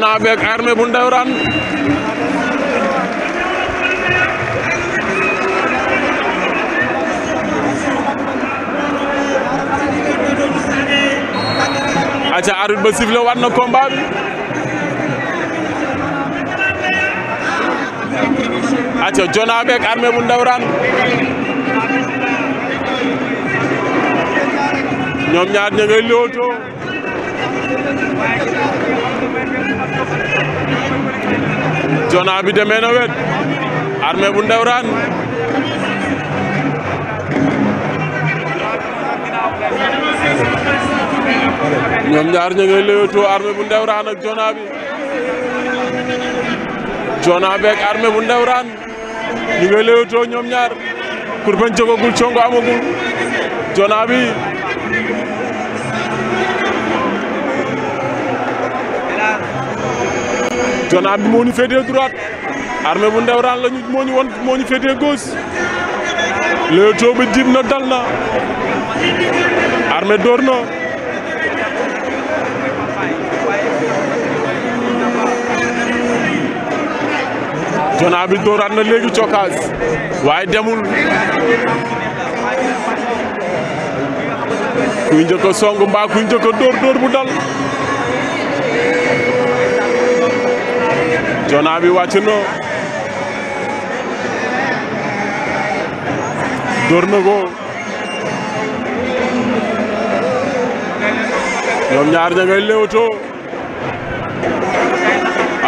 Jona beeg Armé bu Ndewraan aca arbitre ba sifflé waat na combat bi aca Jona beeg Armé bu Ndewraan ñoom ñaar ña ngay lewtoo Jona bi demee na wet Armé bu Ndewraan ñoom ñaar ña ngay lewtoo Armé bu Ndewraan ak Jona bi Jona beeg Armé bu Ndewraan ñu ngay lewtoo ñoom ñaar kurbañ jógagul congo amagul Jona bi Jona bi moo ñu féetee droite Armé bu Ndewraan la ñu moo ñu féetee gauche lewtoo ba jib na dal na Armé door na Jona bi dooraat na léegi cokkaas waaye demul kuy njëkk a song mbaa kuy njëkk a dóor bu dal Jona bi wàcc na dóor na ko ñoom ñaar ña ngay lewtoo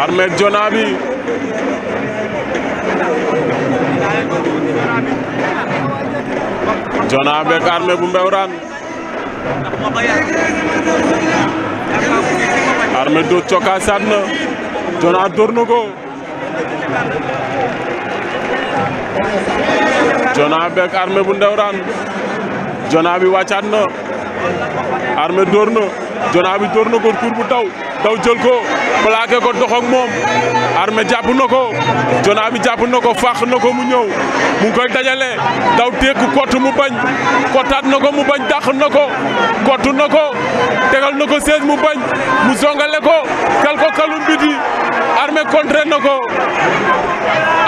Armé ak Jona bi Jona beeg Armé bu Ndewraan Armé do cokaasaat na Jona dóor na ko Jona beeg Armé bu Ndewraan Jona bi wàccaat na Armé dóor na Jona bi dóor na ko kur bu daw jël ko plaqué ko dox ak moom Armé jàpp na ko Jona bi jàpp na ko fàq na ko mu ñëw mu ngi koy dajale daw tekku kott mu bañ kottaat na ko mu bañ dàq na ko kottu na ko tegal na ko sees mu bañ mu songale ko kal ko kalum biti Armé contré na ko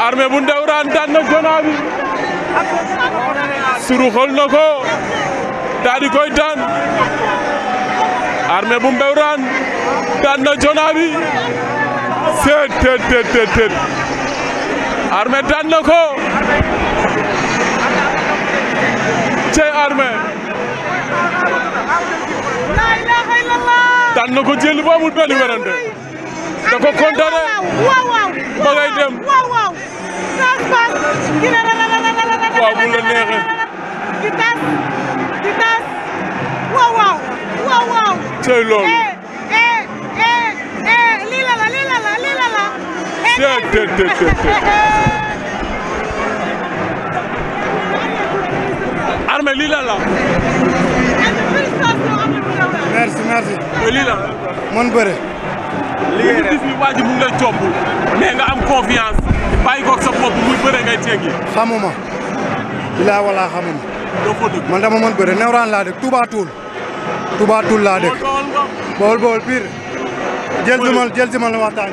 Armé bu Ndewraan daan na Jona bi suruxal na ko daal di koy daan Armé bu Ndewraan daan na Jona bi seet Armé daan na ko cey Armé daan na ko jël bu amul benn werante da ko kontaane ba ngay dem waaw bu la neexee cey loolu Armé lii la merci lii la mën bëre li gis ni waa ji mu ngi lay copp mais nga am confiance bàyyi ko sa bopp muy bëre ngay teggi xamuma bilaa wala xamuma doo fa dëgg man dama mën bëre Ndewraan laa dëkk Touba Toul laa dëkk bool pire jël si mal waxtaan